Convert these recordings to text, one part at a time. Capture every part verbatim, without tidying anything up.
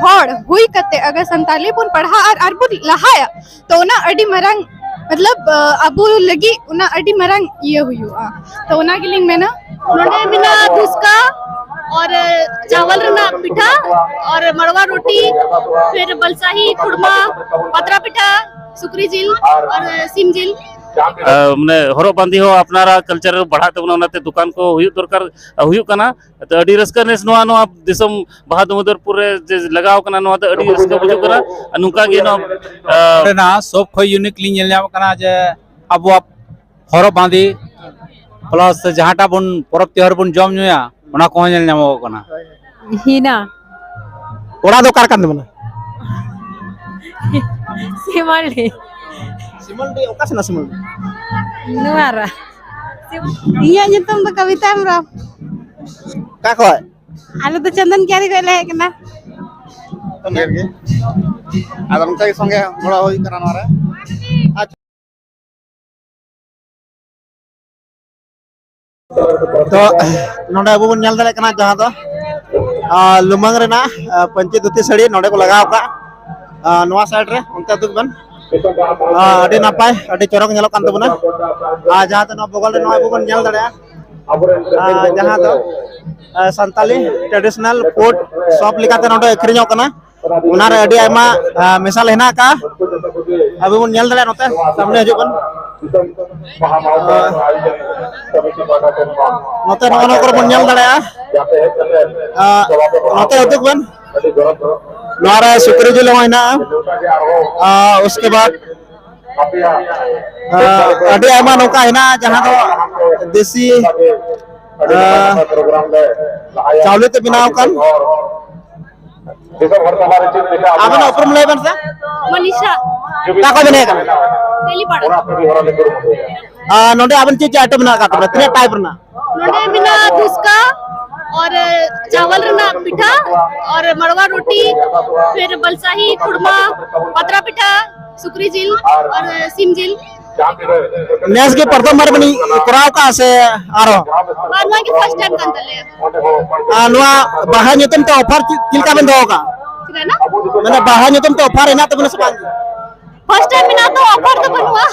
ᱦᱚᱲ ᱦᱩᱭ ᱠᱟᱛᱮ ᱟᱜᱟᱨ ᱥᱟᱱᱛᱟᱞᱤ ᱵᱚᱱ ᱯᱟᱲᱦᱟᱜᱼᱟ ᱟᱨ ᱟᱨ ᱵᱚᱱ ᱞᱟᱦᱟᱭᱟ, ᱛᱚ ᱚᱱᱟ ᱟᱹᱰᱤ ᱢᱟᱨᱟᱝ, ᱢᱚᱛᱞᱚᱵ, ᱟᱵᱚ ᱞᱟᱹᱜᱤᱫ ᱚᱱᱟ ᱟᱹᱰᱤ ᱢᱟᱨᱟᱝ ᱤᱭᱟᱹ ᱦᱩᱭᱩᱜᱼᱟ᱾ ᱛᱚ ᱚᱱᱟ ᱜᱮᱞᱤᱧ ᱢᱮᱱᱟ᱾ ᱱᱚᱰᱮ ᱢᱮᱱᱟᱜᱼᱟ ᱫᱷᱩᱥᱠᱟ ᱟᱨ ᱪᱟᱣᱟᱞ ᱨᱮᱱᱟᱜ ᱯᱤᱴᱷᱟᱹ ᱟᱨ ᱢᱟᱲᱣᱟ ᱨᱩᱴᱤ, ᱯᱷᱤᱨ ᱵᱟᱞᱥᱟᱦᱤ ᱠᱷᱩᱨᱢᱟ, ᱯᱟᱛᱲᱟ ᱯᱤᱴᱷᱟᱹ, ᱥᱩᱠᱨᱤ ᱡᱤᱞ ᱟᱨ ᱥᱤᱢ ᱡᱤᱞ᱾ ᱟᱨ ᱢᱟᱱᱮ ᱦᱚᱨᱚᱜ ᱵᱟᱸᱫᱮ ᱦᱚᱸ ᱟᱯᱱᱟᱨᱟᱜ ᱠᱟᱞᱪᱟᱨ ᱵᱟᱲᱦᱟᱜ ᱛᱟᱵᱚᱱᱟ, ᱚᱱᱟᱛᱮ ᱫᱚᱠᱟᱱ ᱠᱚ ᱦᱩᱭᱩᱜ ᱫᱚᱨᱠᱟᱨ, ᱦᱩᱭᱩᱜ ᱠᱟᱱᱟ᱾ ᱛᱚ ᱟᱹᱰᱤ ᱨᱟᱹᱥᱠᱟᱹ ᱱᱮᱥ ᱱᱚᱣᱟ, ᱱᱚᱣᱟ ᱫᱤᱥᱚᱢ ᱵᱟᱦᱟ ᱫᱟᱢᱳᱫᱚᱨᱯᱩᱨ ᱨᱮ ᱡᱮ ᱞᱟᱜᱟᱣ ᱠᱟᱱᱟ, ᱱᱚᱣᱟ ᱫᱚ ᱟᱹᱰᱤ ᱨᱟᱹᱥᱠᱟᱹ ᱵᱩᱡᱩᱜ ᱠᱟᱱᱟ᱾ ᱟᱨ ᱱᱚᱝᱠᱟ ᱜᱮ ᱱᱚᱣᱟ, ᱟᱸ, ᱨᱮᱱᱟᱜ ᱥᱚᱵ ᱠᱷᱚᱱ ᱤᱭᱩᱱᱤᱠ ᱞᱤᱧ ᱧᱮᱞ ᱧᱟᱢ ᱠᱟᱱᱟ ᱡᱮ ᱟᱵᱚᱣᱟᱜ ᱦᱚᱨᱚᱜ ᱵᱟᱸᱫᱮ ᱯᱞᱟᱥ ᱡᱟᱦᱟᱸᱴᱟᱜ ᱵᱚᱱ ᱯᱚᱨᱚᱵᱽ ᱛᱮᱣᱦᱟᱨ ᱵᱚᱱ ᱡᱚᱢ ᱧᱩᱭᱟ, ᱚᱱᱟ ᱠᱚᱦᱚᱸ ᱧᱮᱞ ᱧᱟᱢᱚᱜᱚᱜ ᱠᱟᱱᱟ᱾ ᱦᱤᱱᱟ᱾ ᱚᱲᱟᱜ ᱫᱚ ᱚᱠᱟ ᱨᱮ ᱠᱟᱱ ᱛᱟᱵᱚᱱᱟ? ᱥᱤᱢᱟᱹᱞᱰᱤ᱾ ᱥᱤᱢᱟᱹᱞᱰᱤ, ᱚᱠᱟ ᱥᱮᱱᱟᱜ ᱥᱤᱢᱟᱹᱞᱰᱤ? ᱱᱚᱣᱟ ᱨᱮ᱾ ᱤᱧᱟᱹᱜ ᱧᱩᱛᱩᱢ ᱫᱚ ᱠᱚᱵᱤᱛᱟ ᱦᱮᱢᱵᱨᱚᱢ᱾ ᱚᱠᱟ ᱠᱷᱚᱡ? ᱟᱞᱮ ᱫᱚ ᱪᱚᱱᱫᱚᱱ ᱠᱤᱭᱟᱨᱤ ᱠᱷᱚᱡ ᱞᱮ ᱦᱮᱡ ᱠᱟᱱᱟ᱾ ᱰᱷᱮᱨ ᱜᱮ᱾ ᱟᱫᱚ ᱚᱱᱠᱟ ᱜᱮ ᱥᱚᱸᱜᱮ ᱜᱚᱲᱚ ᱦᱩᱭ ᱠᱟᱱᱟ ᱱᱚᱣᱟ ᱨᱮ᱾ ᱟᱪᱪᱷᱟ᱾ ᱛᱚ ᱱᱚᱰᱮ ᱟᱵᱚ ᱵᱚᱱ ᱧᱮᱞ ᱫᱟᱲᱮᱭᱟᱜ ᱠᱟᱱᱟ ᱡᱟᱦᱟᱸ ᱫᱚ, ᱟᱨ, ᱞᱩᱢᱟᱹᱝ ᱨᱮᱱᱟᱜ, ᱟᱨ, ᱯᱟᱹᱧᱪᱤ ᱫᱷᱩᱛᱤ ᱥᱟᱹᱲᱤ ᱱᱚᱰᱮ ᱠᱚ ᱞᱟᱜᱟᱣ ᱟᱠᱟᱫ᱾ ᱟᱨ, ᱱᱚᱣᱟ ᱥᱟᱭᱤᱰ ᱨᱮ ᱚᱱᱛᱮ ᱩᱫᱩᱜ ᱵᱮᱱ᱾ ᱟᱨ, ᱟᱹᱰᱤ ᱱᱟᱯᱟᱭ, ᱟᱹᱰᱤ ᱪᱚᱨᱚᱠ ᱧᱮᱞᱚᱜ ᱠᱟᱱ ᱛᱟᱵᱚᱱᱟ᱾ ᱟᱨ ᱡᱟᱦᱟᱸ ᱫᱚ ᱱᱚᱣᱟ ᱵᱚᱜᱚᱞ ᱨᱮ ᱱᱚᱣᱟ ᱟᱵᱚ ᱵᱚᱱ ᱧᱮᱞ ᱫᱟᱲᱮᱭᱟᱜᱼᱟ, ᱟᱨ, ᱡᱟᱦᱟᱸ ᱫᱚ, ᱟᱨ, ᱥᱟᱱᱛᱟᱞᱤ ᱴᱨᱮᱰᱤᱥᱚᱱᱟᱞ ᱯᱷᱩᱰ ᱥᱚᱯ ᱞᱮᱠᱟᱛᱮ ᱱᱚᱰᱮ ᱟᱹᱠᱷᱨᱤᱧᱚᱜ ᱠᱟᱱᱟ᱾ ᱚᱱᱟᱨᱮ ᱟᱹᱰᱤ ᱟᱭᱢᱟ, ᱟᱨ, ᱢᱮᱥᱟᱞ ᱦᱮᱱᱟᱜ ᱟᱠᱟᱫᱼᱟ᱾ ᱟᱵᱚ ᱵᱚᱱ ᱧᱮᱞ ᱫᱟᱲᱮᱭᱟᱜᱼᱟ, ᱱᱚᱛᱮ ᱥᱟᱢᱱᱮ ᱦᱤᱡᱩᱜ ᱵᱚᱱ᱾ ᱟᱨ, ᱱᱚᱛᱮ ᱱᱚᱜᱼᱚ ᱱᱚᱣᱟ ᱠᱚᱨᱮ ᱵᱚᱱ ᱧᱮᱞ ᱫᱟᱲᱮᱭᱟᱜᱼᱟ᱾ ᱟᱨ, ᱱᱚᱛᱮ ᱦᱤᱡᱩᱜ ᱵᱮᱱ᱾ ᱱᱚᱣᱟ ᱨᱮ ᱥᱩᱠᱨᱤ ᱡᱤᱞ ᱦᱚᱸ ᱦᱮᱱᱟᱜᱼᱟ᱾ ᱟᱨ, ᱩᱥᱠᱮ ᱵᱟᱫ, ᱟᱨ, ᱟᱹᱰᱤ ᱟᱭᱢᱟ ᱱᱚᱝᱠᱟ ᱦᱮᱱᱟᱜᱼᱟ, ᱡᱟᱦᱟᱸ ᱫᱚ ᱫᱮᱥᱤ, ᱟᱨ, ᱪᱟᱣᱞᱮ ᱛᱮ ᱵᱮᱱᱟᱣ ᱟᱠᱟᱱ᱾ ᱟᱵᱮᱱᱟᱜ ᱩᱯᱨᱩᱢ ᱞᱟᱹᱭ ᱵᱮᱱ ᱥᱮ? ᱢᱚᱱᱤᱥᱟ᱾ ᱚᱠᱟ ᱠᱷᱚᱱ ᱵᱮᱱ ᱦᱮᱡ ᱟᱠᱟᱱᱟ? ᱛᱮᱞᱤᱯᱟᱲᱟ᱾ ᱟᱨ ᱱᱚᱰᱮ ᱟᱵᱮᱱ ᱪᱮᱫ ᱪᱮᱫ ᱟᱭᱴᱮᱢ ᱢᱮᱱᱟᱜ ᱟᱠᱟᱫ ᱛᱟᱵᱮᱱᱟ? ᱛᱤᱱᱟᱹᱜ ᱴᱟᱭᱤᱯ ᱨᱮᱱᱟᱜ? ᱱᱚᱰᱮ ᱢᱮᱱᱟᱜᱼᱟ ᱫᱷᱩᱥᱠᱟ ᱟᱨ ᱪᱟᱣᱟᱞ ᱨᱮᱱᱟᱜ ᱯᱤᱴᱷᱟᱹ ᱟᱨ ᱢᱟᱲᱣᱟ ᱨᱩᱴᱤ, ᱯᱷᱤᱨ ᱵᱟᱞᱥᱟᱦᱤ ᱠᱷᱩᱨᱢᱟ, ᱯᱟᱛᱲᱟ ᱯᱤᱴᱷᱟᱹ, ᱥᱩᱠᱨᱤ ᱡᱤᱞ ᱟᱨ ᱥᱤᱢ ᱡᱤᱞ᱾ ᱱᱮᱥ ᱜᱮ ᱯᱨᱚᱛᱷᱚᱢ ᱵᱟᱨ ᱵᱮᱱ ᱠᱚᱨᱟᱣ ᱠᱟᱜᱼᱟ ᱥᱮ ᱟᱨᱦᱚᱸ? ᱵᱟᱝ, ᱱᱚᱣᱟ ᱜᱮ ᱯᱷᱟᱥᱴ ᱴᱟᱭᱤᱢ ᱠᱟᱱ ᱛᱟᱞᱮᱭᱟ᱾ ᱟᱨ ᱱᱚᱣᱟ ᱵᱟᱦᱟ ᱧᱩᱛᱩᱢ ᱛᱮ ᱚᱯᱷᱟᱨ ᱪᱮᱫ, ᱪᱮᱫ ᱞᱮᱠᱟ ᱵᱮᱱ ᱫᱚᱦᱚ ᱠᱟᱜᱼᱟ? ᱢᱟᱱᱮ ᱵᱟᱦᱟ ᱧᱩᱛᱩᱢ ᱛᱮ ᱚᱯᱷᱟᱨ ᱦᱮᱱᱟᱜ ᱛᱟᱵᱚᱱᱟ ᱥᱮ ᱵᱟᱝ? ᱯᱷᱟᱥᱴ ᱴᱟᱭᱤᱢ ᱢᱮᱱᱟᱜ ᱛᱚ, ᱚᱯᱷᱟᱨ ᱫᱚ ᱵᱟᱹᱱᱩᱜᱼᱟ᱾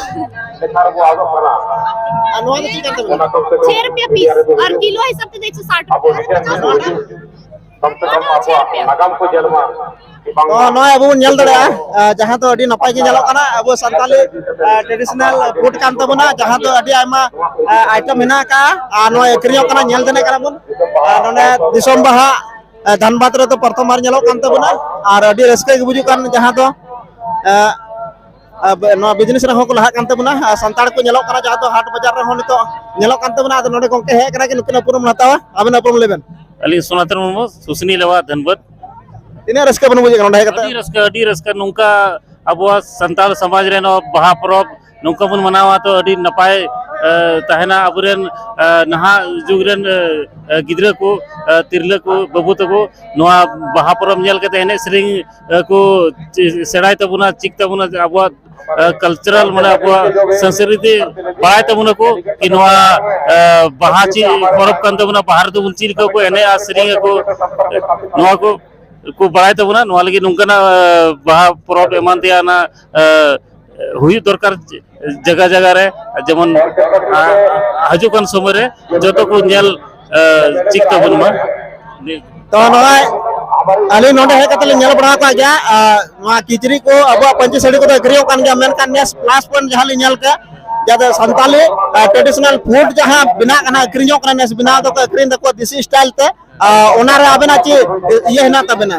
ᱟᱨ ᱱᱚᱣᱟ ᱫᱚ ᱪᱮᱫ ᱠᱟᱱ ᱛᱟᱵᱚᱱᱟ? ᱪᱷᱮ ᱨᱩᱯᱤᱭᱟ ᱯᱤᱥ, ᱟᱨ ᱠᱤᱞᱳ ᱦᱤᱥᱟᱹᱵ ᱛᱮᱫᱚ ᱮᱠᱥᱚ ᱥᱟᱴ ᱨᱩᱯᱤᱭᱟ᱾ ᱟᱵᱚ ᱱᱚᱣᱟ ᱪᱷᱮ ᱨᱩᱯᱤᱭᱟ᱾ ᱛᱚ ᱱᱚᱜᱼᱚᱭ ᱟᱵᱚ ᱵᱚᱱ ᱧᱮᱞ ᱫᱟᱲᱮᱭᱟᱜᱼᱟ, ᱟᱨ ᱡᱟᱦᱟᱸ ᱫᱚ ᱟᱹᱰᱤ ᱱᱟᱯᱟᱭ ᱜᱮ ᱧᱮᱞᱚᱜ ᱠᱟᱱᱟ, ᱟᱵᱚ ᱥᱟᱱᱛᱟᱞᱤ, ᱟᱨ, ᱴᱨᱮᱰᱤᱥᱚᱱᱟᱞ ᱯᱷᱩᱰ ᱠᱟᱱ ᱛᱟᱵᱚᱱᱟ, ᱡᱟᱦᱟᱸ ᱫᱚ ᱟᱹᱰᱤ ᱟᱭᱢᱟ, ᱟᱨ, ᱟᱭᱴᱮᱢ ᱦᱮᱱᱟᱜ ᱟᱠᱟᱫᱼᱟ, ᱟᱨ ᱱᱚᱣᱟ ᱟᱹᱠᱷᱨᱤᱧᱚᱜ ᱠᱟᱱᱟ, ᱧᱮᱞ ᱫᱟᱲᱮᱭᱟᱜ ᱠᱟᱱᱟ ᱵᱚᱱ᱾ ᱟᱨ ᱱᱚᱰᱮ ᱫᱤᱥᱚᱢ ᱵᱟᱦᱟ, ᱟᱨ, ᱫᱷᱟᱱᱵᱟᱫᱽ ᱨᱮᱫᱚ ᱯᱨᱚᱛᱷᱚᱢ ᱵᱟᱨ ᱧᱮᱞᱚᱜ ᱠᱟᱱ ᱛᱟᱵᱚᱱᱟ, ᱟᱨ ᱟᱹᱰᱤ ᱨᱟᱹᱥᱠᱟᱹ ᱜᱮ ᱵᱩᱡᱩᱜ ᱠᱟᱱ, ᱡᱟᱦᱟᱸ ᱫᱚ, ᱟᱨ, ᱟᱨ ᱱᱚᱣᱟ ᱵᱤᱡᱽᱱᱮᱥ ᱨᱮᱦᱚᱸ ᱠᱚ ᱞᱟᱦᱟᱜ ᱠᱟᱱ ᱛᱟᱵᱚᱱᱟ, ᱟᱨ ᱥᱟᱱᱛᱟᱲ ᱠᱚ ᱧᱮᱞᱚᱜ ᱠᱟᱱᱟ, ᱡᱟᱦᱟᱸ ᱫᱚ ᱦᱟᱴ ᱵᱟᱡᱟᱨ ᱨᱮᱦᱚᱸ ᱱᱤᱛᱚᱜ ᱧᱮᱞᱚᱜ ᱠᱟᱱ ᱛᱟᱵᱚᱱᱟ᱾ ᱟᱫᱚ ᱱᱚᱰᱮ ᱜᱚᱝᱠᱮ ᱦᱮᱡ ᱠᱟᱱᱟ, ᱱᱩᱠᱤᱱᱟᱜ ᱩᱯᱨᱩᱢ ᱵᱚᱱ ᱦᱟᱛᱟᱣᱟ᱾ ᱟᱵᱮᱱᱟᱜ ᱩᱯᱨᱩᱢ ᱞᱟᱹᱭ ᱵᱮᱱ᱾ ᱟᱹᱞᱤᱧ ᱥᱚᱱᱟᱛᱚᱱ ᱢᱩᱨᱢᱩ, ᱥᱩᱥᱱᱤ ᱞᱮᱣᱟ, ᱫᱷᱟᱱᱵᱟᱫᱽ᱾ ᱛᱤᱱᱟᱹᱜ ᱨᱟᱹᱥᱠᱟᱹ ᱵᱮᱱ ᱵᱩᱡᱮᱫ ᱠᱟᱱᱟ ᱱᱚᱰᱮ ᱦᱮᱡ ᱠᱟᱛᱮ? ᱟᱹᱰᱤ ᱨᱟᱹᱥᱠᱟᱹ, ᱟᱹᱰᱤ ᱨᱟᱹᱥᱠᱟᱹ᱾ ᱱᱚᱝᱠᱟ ᱟᱵᱚᱣᱟᱜ ᱥᱟᱱᱛᱟᱲ ᱥᱚᱢᱟᱡᱽ ᱨᱮ ᱱᱚᱣᱟ ᱵᱟᱦᱟ ᱯᱚᱨᱚᱵᱽ ᱱᱚᱝᱠᱟ ᱵᱚᱱ ᱢᱟᱱᱟᱣᱟ ᱛᱚ ᱟᱹᱰᱤ ᱱᱟᱯᱟᱭ, ᱮ, ᱛᱟᱦᱮᱱᱟ᱾ ᱟᱵᱚᱨᱮᱱ, ᱮ, ᱱᱟᱦᱟᱜ ᱡᱩᱜᱽ ᱨᱮᱱ, ᱮ, ᱮ, ᱜᱤᱫᱽᱨᱟᱹ ᱠᱚ, ᱮ, ᱛᱤᱨᱞᱟᱹ ᱠᱚ, ᱵᱟᱹᱵᱩ ᱛᱟᱠᱚ ᱱᱚᱣᱟ ᱵᱟᱦᱟ ᱯᱚᱨᱚᱵᱽ ᱧᱮᱞ ᱠᱟᱛᱮ ᱮᱱᱮᱡ ᱥᱮᱨᱮᱧ, ᱮ, ᱠᱚ ᱪᱮ-, ᱥᱮᱬᱟᱭ ᱛᱟᱵᱚᱱᱟ, ᱪᱮᱫ ᱛᱟᱵᱚᱱᱟ ᱟᱵᱚᱣᱟᱜ, ᱮ, ᱠᱟᱞᱪᱟᱨᱟᱞ, ᱢᱟᱱᱮ ᱟᱵᱚᱣᱟᱜ ᱥᱚᱝᱥᱠᱨᱤᱛᱤ ᱵᱟᱲᱟᱭ ᱛᱟᱵᱚᱱᱟ ᱠᱚ ᱠᱤ ᱱᱚᱣᱟ, ᱮ, ᱵᱟᱦᱟ ᱪᱮᱫ ᱯᱚᱨᱚᱵᱽ ᱠᱟᱱ ᱛᱟᱵᱚᱱᱟ, ᱵᱟᱦᱟ ᱨᱮᱫᱚ ᱵᱚᱱ ᱪᱮᱫ ᱞᱮᱠᱟ ᱠᱚ ᱮᱱᱮᱡᱼᱟ, ᱥᱮᱨᱮᱧ ᱟᱠᱚ, ᱱᱚᱣᱟ ᱠᱚ ᱠᱚ ᱵᱟᱲᱟᱭ ᱛᱟᱵᱚᱱᱟ᱾ ᱱᱚᱣᱟ ᱞᱟᱹᱜᱤᱫ ᱱᱚᱝᱠᱟᱱᱟᱜ, ᱮ, ᱵᱟᱦᱟ ᱯᱚᱨᱚᱵᱽ ᱮᱢᱟᱱ ᱛᱮᱭᱟᱜ ᱚᱱᱟ, ᱮ, ᱦᱩᱭᱩᱜ ᱫᱚᱨᱠᱟᱨ ᱡᱟᱭᱜᱟ ᱡᱟᱭᱜᱟ ᱨᱮ, ᱡᱮᱢᱚᱱ, ᱟ, ᱦᱤᱡᱩᱜ ᱠᱟᱱ ᱥᱚᱢᱚᱭ ᱨᱮ ᱡᱚᱛᱚ ᱠᱚ ᱧᱮᱞ, ᱮ, ᱪᱮᱫ ᱛᱟᱵᱚᱱ ᱢᱟ᱾ ᱛᱚ ᱱᱚᱜᱼᱚᱭ ᱟᱹᱞᱤᱧ ᱱᱚᱰᱮ ᱦᱮᱡ ᱠᱟᱛᱮ ᱞᱤᱧ ᱧᱮᱞ ᱵᱟᱲᱟ ᱟᱠᱟᱫ ᱜᱮᱭᱟ, ᱟ, ᱱᱚᱣᱟ ᱠᱤᱪᱨᱤᱡ ᱠᱚ, ᱟᱵᱚᱣᱟᱜ ᱯᱟᱹᱧᱪᱤ ᱥᱟᱹᱲᱤ ᱠᱚᱫᱚ ᱟᱹᱠᱷᱨᱤᱧᱚᱜ ᱠᱟᱱ ᱜᱮᱭᱟ, ᱢᱮᱱᱠᱷᱟᱱ ᱱᱮᱥ ᱯᱞᱟᱥ ᱯᱚᱭᱮᱱᱴ ᱡᱟᱦᱟᱸ ᱞᱤᱧ ᱧᱮᱞ ᱠᱮᱫ, ᱡᱟᱦᱟᱸ ᱫᱚ ᱥᱟᱱᱛᱟᱞᱤ, ᱟ, ᱴᱨᱮᱰᱤᱥᱚᱱᱟᱞ ᱯᱷᱩᱰ ᱡᱟᱦᱟᱸ ᱵᱮᱱᱟᱜ ᱠᱟᱱᱟ, ᱟᱹᱠᱷᱨᱤᱧᱚᱜ ᱠᱟᱱᱟ, ᱱᱮᱥ ᱵᱮᱱᱟᱣ ᱫᱚᱠᱚ ᱟᱹᱠᱷᱨᱤᱧ ᱫᱟᱠᱚ ᱫᱮᱥᱤ ᱥᱴᱟᱭᱤᱞ ᱛᱮ᱾ ᱟ, ᱚᱱᱟᱨᱮ ᱟᱵᱮᱱᱟᱜ ᱪᱮᱫ ᱤᱭᱟᱹ ᱦᱮᱱᱟᱜ ᱛᱟᱵᱮᱱᱟ?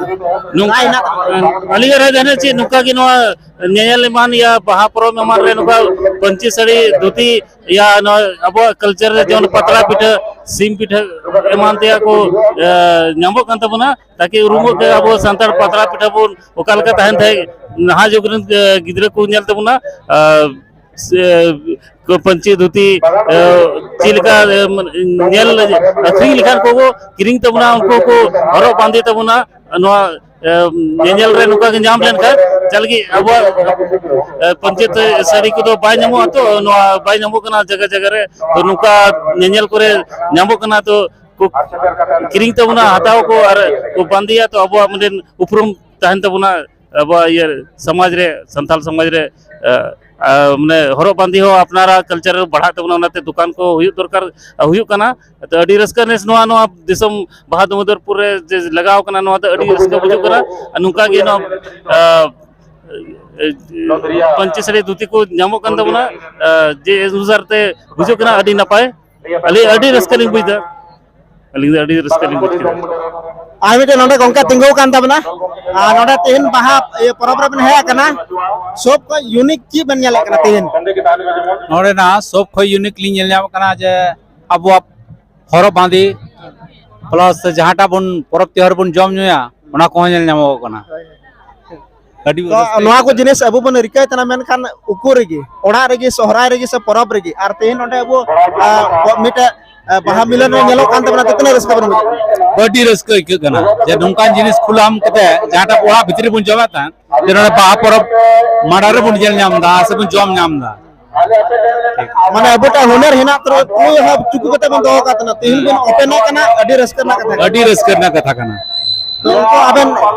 ᱱᱚᱝᱠᱟ, ᱨᱟᱭ ᱦᱮᱱᱟᱜ ᱛᱟᱵᱮᱱᱟ? ᱟᱹᱞᱤᱧᱟᱜ ᱨᱟᱭ ᱫᱚ ᱦᱮᱱᱟᱜ ᱪᱮᱫ, ᱱᱚᱝᱠᱟ ᱜᱮ ᱱᱚᱣᱟ ᱧᱮᱧᱮᱞ ᱮᱢᱟᱱ ᱭᱟ ᱵᱟᱦᱟ ᱯᱚᱨᱚᱵᱽ ᱮᱢᱟᱱ ᱨᱮ ᱱᱚᱝᱠᱟ ᱯᱟᱹᱧᱪᱤ ᱥᱟᱹᱲᱤ, ᱫᱷᱩᱛᱤ, ᱭᱟ ᱱᱚᱣᱟ ᱟᱵᱚᱣᱟᱜ ᱠᱟᱞᱪᱟᱨ ᱨᱮ ᱡᱮᱢᱚᱱ ᱯᱟᱛᱲᱟ ᱯᱤᱴᱷᱟᱹ, ᱥᱤᱢ ᱯᱤᱴᱷᱟᱹ ᱮᱢᱟᱱ ᱛᱮᱭᱟᱜ ᱠᱚ, ᱮ, ᱧᱟᱢᱚᱜ ᱠᱟᱱ ᱛᱟᱵᱚᱱᱟ, ᱛᱟᱠᱤ ᱩᱨᱩᱢᱚᱜ ᱛᱮ ᱟᱵᱚ ᱥᱟᱱᱛᱟᱲ ᱯᱟᱛᱲᱟ ᱯᱤᱴᱷᱟᱹ ᱵᱚᱱ ᱚᱠᱟ ᱞᱮᱠᱟ ᱛᱟᱦᱮᱱ ᱛᱟᱦᱮᱸᱫ, ᱱᱟᱦᱟᱜ ᱡᱩᱜᱽ ᱨᱮᱱ, ᱮ, ᱜᱤᱫᱽᱨᱟᱹ ᱠᱚ ᱧᱮᱞ ᱛᱟᱵᱚᱱᱟ, ᱟᱨ ᱥᱮ, ᱠᱚ ᱯᱟᱹᱧᱪᱤ ᱫᱷᱩᱛᱤ, ᱮ, ᱪᱮᱫ ᱞᱮᱠᱟ, ᱮ, ᱧᱮᱞ ᱟᱹᱠᱷᱨᱤᱧ ᱞᱮᱠᱷᱟᱱ ᱠᱚ ᱠᱤᱨᱤᱧ ᱛᱟᱵᱚᱱᱟ, ᱩᱱᱠᱩ ᱠᱚ ᱦᱚᱨᱚᱜ ᱵᱟᱸᱫᱮ ᱛᱟᱵᱚᱱᱟ᱾ ᱱᱚᱣᱟ, ᱮ, ᱧᱮᱧᱮᱞ ᱨᱮ ᱱᱚᱝᱠᱟ ᱜᱮ ᱧᱟᱢ ᱞᱮᱱᱠᱷᱟᱱ ᱪᱮᱫ ᱞᱟᱹᱜᱤᱫ ᱟᱵᱚᱣᱟᱜ, ᱮ, ᱯᱟᱹᱧᱪᱤ ᱥᱟᱹᱲᱤ ᱠᱚᱫᱚ ᱵᱟᱭ ᱧᱟᱢᱚᱜᱼᱟ ᱛᱚ, ᱱᱚᱣᱟ ᱵᱟᱭ ᱧᱟᱢᱚᱜ ᱠᱟᱱᱟ ᱡᱟᱭᱜᱟ ᱡᱟᱭᱜᱟ ᱨᱮ᱾ ᱛᱚ ᱱᱚᱝᱠᱟ ᱧᱮᱧᱮᱞ ᱠᱚᱨᱮ ᱧᱟᱢᱚᱜ ᱠᱟᱱᱟ, ᱛᱚ ᱠᱚ ᱠᱤᱨᱤᱧ ᱛᱟᱵᱚᱱᱟ, ᱦᱟᱛᱟᱣ ᱟᱠᱚ ᱟᱨ ᱠᱚ ᱵᱟᱸᱫᱮᱭᱟ, ᱛᱚ ᱟᱵᱚᱣᱟᱜ ᱢᱤᱫᱴᱮᱱ ᱩᱯᱨᱩᱢ ᱛᱟᱦᱮᱱ ᱛᱟᱵᱚᱱᱟ ᱟᱵᱚᱣᱟᱜ ᱤᱭᱟᱹ ᱥᱚᱢᱟᱡᱽ ᱨᱮ, ᱥᱟᱱᱛᱟᱲ ᱥᱚᱢᱟᱡᱽ ᱨᱮ᱾ ᱟ, ᱟ, ᱢᱟᱱᱮ ᱦᱚᱨᱚᱜ ᱵᱟᱸᱫᱮ ᱦᱚᱸ ᱟᱯᱱᱟᱨᱟᱜ ᱠᱟᱞᱪᱟᱨ ᱨᱮ ᱵᱟᱲᱦᱟᱜ ᱛᱟᱵᱚᱱᱟ, ᱚᱱᱟᱛᱮ ᱫᱚᱠᱟᱱ ᱠᱚ ᱦᱩᱭᱩᱜ ᱫᱚᱨᱠᱟᱨ, ᱟ, ᱦᱩᱭᱩᱜ ᱠᱟᱱᱟ᱾ ᱛᱚ ᱟᱹᱰᱤ ᱨᱟᱹᱥᱠᱟᱹ ᱱᱮᱥ ᱱᱚᱣᱟ, ᱱᱚᱣᱟ ᱫᱤᱥᱚᱢ ᱵᱟᱦᱟ ᱫᱟᱹᱢᱩᱫᱚᱨᱯᱩᱨ ᱨᱮ ᱡᱮ ᱞᱟᱜᱟᱣ ᱠᱟᱱᱟ, ᱱᱚᱣᱟ ᱫᱚ ᱟᱹᱰᱤ ᱨᱟᱹᱥᱠᱟᱹ ᱵᱩᱡᱷᱟᱹᱜ ᱠᱟᱱᱟ᱾ ᱟᱨ ᱱᱚᱝᱠᱟ ᱜᱮ ᱱᱚᱣᱟ, ᱟ, ᱯᱟᱹᱧᱪᱤ ᱥᱟᱹᱲᱤ ᱫᱷᱩᱛᱤ ᱠᱚ ᱧᱟᱢᱚᱜ ᱠᱟᱱ ᱛᱟᱵᱚᱱᱟ, ᱟ, ᱡᱮ ᱚᱱᱩᱥᱟᱨ ᱛᱮ ᱵᱩᱡᱷᱟᱹᱜ ᱠᱟᱱᱟ, ᱟᱹᱰᱤ ᱱᱟᱯᱟᱭ᱾ ᱟᱹᱞᱤᱧ ᱟᱹᱰᱤ ᱨᱟᱹᱥᱠᱟᱹ ᱞᱤᱧ ᱵᱩᱡᱽ ᱮᱫᱟ, ᱟᱹᱞᱤᱧ ᱫᱚ ᱟᱹᱰᱤ ᱨᱟᱹᱥᱠᱟᱹ ᱞᱤᱧ ᱵᱩᱡᱽ ᱠᱮᱫᱟ᱾ ᱟᱨ ᱢᱤᱫᱴᱮᱱ ᱱᱚᱰᱮ ᱜᱚᱝᱠᱮ ᱛᱤᱸᱜᱩ ᱟᱠᱟᱱ ᱛᱟᱵᱚᱱᱟ, ᱟᱨ ᱱᱚᱰᱮ ᱛᱮᱦᱮᱧ ᱵᱟᱦᱟ ᱤᱭᱟᱹ ᱯᱚᱨᱚᱵᱽ ᱨᱮᱵᱮᱱ ᱦᱮᱡ ᱟᱠᱟᱱᱟ, ᱥᱚᱵ ᱠᱷᱚᱱ ᱤᱭᱩᱱᱤᱠ ᱪᱮᱫ ᱵᱮᱱ ᱧᱮᱞᱮᱫ ᱠᱟᱱᱟ ᱛᱮᱦᱮᱧ? ᱱᱚᱰᱮᱱᱟᱜ ᱥᱚᱵ ᱠᱷᱚᱱ ᱤᱭᱩᱱᱤᱠ ᱞᱤᱧ ᱧᱮᱞ ᱧᱟᱢᱚᱜ ᱠᱟᱱᱟ ᱡᱮ ᱟᱵᱚᱣᱟᱜ ᱦᱚᱨᱚᱜ ᱵᱟᱸᱫᱮ ᱯᱞᱟᱥ ᱡᱟᱦᱟᱸᱴᱟᱜ ᱵᱚᱱ ᱯᱚᱨᱚᱵᱽ ᱛᱮᱣᱦᱟᱨ ᱵᱚᱱ ᱡᱚᱢ ᱧᱩᱭᱟ, ᱚᱱᱟ ᱠᱚᱦᱚᱸ ᱧᱮᱞ ᱧᱟᱢᱚᱜᱚᱜ ᱠᱟᱱᱟ᱾ ᱟᱹᱰᱤ ᱛᱚ ᱨᱟᱹᱥᱠᱟᱹ ᱱᱚᱣᱟ ᱠᱚ ᱟᱹᱭᱠᱟᱹᱜ ᱡᱤᱱᱤᱥ ᱟᱵᱚ ᱵᱚᱱ ᱨᱤᱠᱟᱹᱭ ᱛᱟᱦᱮᱱᱟ, ᱢᱮᱱᱠᱷᱟᱱ ᱩᱠᱩ ᱨᱮᱜᱮ, ᱚᱲᱟᱜ ᱨᱮᱜᱮ, ᱥᱚᱦᱨᱟᱭ ᱨᱮᱜᱮ ᱥᱮ ᱯᱚᱨᱚᱵᱽ ᱨᱮᱜᱮ, ᱟᱨ ᱛᱮᱦᱮᱧ ᱱᱚᱰᱮ ᱟᱵᱚ, ᱟ, ᱢᱤᱫᱴᱮᱡ, ᱟ, ᱵᱟᱦᱟ ᱢᱤᱞᱚᱱ ᱨᱮ ᱧᱮᱞᱚᱜ ᱠᱟᱱ ᱛᱟᱵᱚᱱᱟ, ᱛᱚ ᱛᱤᱱᱟᱹᱜ ᱨᱟᱹᱥᱠᱟᱹ ᱵᱚᱱ ᱵᱩᱡᱷᱟᱹᱣᱟ? ᱟᱹᱰᱤ ᱨᱟᱹᱥᱠᱟᱹ ᱟᱹᱭᱠᱟᱹᱜ ᱠᱟᱱᱟ ᱡᱮ ᱱᱚᱝᱠᱟᱱ ᱡᱤᱱᱤᱥ ᱠᱷᱩᱞᱟᱹᱣ ᱠᱟᱛᱮ ᱡᱟᱦᱟᱸᱴᱟᱜ ᱚᱲᱟᱜ ᱵᱷᱤᱛᱨᱤ ᱨᱮᱵᱚᱱ ᱡᱚᱢᱮᱫ ᱛᱟᱦᱮᱸᱫ, ᱡᱮ ᱱᱚᱰᱮ ᱵᱟᱦᱟ ᱯᱚᱨᱚᱵᱽ ᱢᱟᱲᱟᱝ ᱨᱮᱵᱚᱱ ᱧᱮᱞ ᱧᱟᱢ ᱮᱫᱟ ᱥᱮᱵᱚᱱ ᱡᱚᱢ ᱧᱟᱢ ᱮᱫᱟ᱾ ᱢᱟᱱᱮ ᱟᱵᱚᱴᱟᱜ ᱦᱩᱱᱟᱹᱨ ᱦᱮᱱᱟᱜ ᱛᱩᱞᱩᱡ ᱦᱚᱸ ᱪᱩᱠᱩ ᱠᱟᱛᱮ ᱵᱚᱱ ᱫᱚᱦᱚ ᱠᱟᱜ ᱛᱟᱦᱮᱱᱟ, ᱛᱮᱦᱮᱧ ᱵᱚᱱ ᱳᱯᱮᱱᱚᱜ ᱠᱟᱱᱟ, ᱟᱹᱰᱤ ᱨᱟᱹᱥᱠᱟᱹ ᱨᱮᱱᱟᱜ ᱠᱟᱛᱷᱟ ᱠᱟᱱᱟ᱾ ᱟᱹᱰᱤ ᱨᱟᱹᱥᱠᱟᱹ ᱨᱮᱱᱟᱜ ᱠᱟᱛᱷᱟ ᱠᱟᱱᱟ᱾ ᱛᱚ ᱩᱱᱠᱩ ᱟᱵᱮᱱ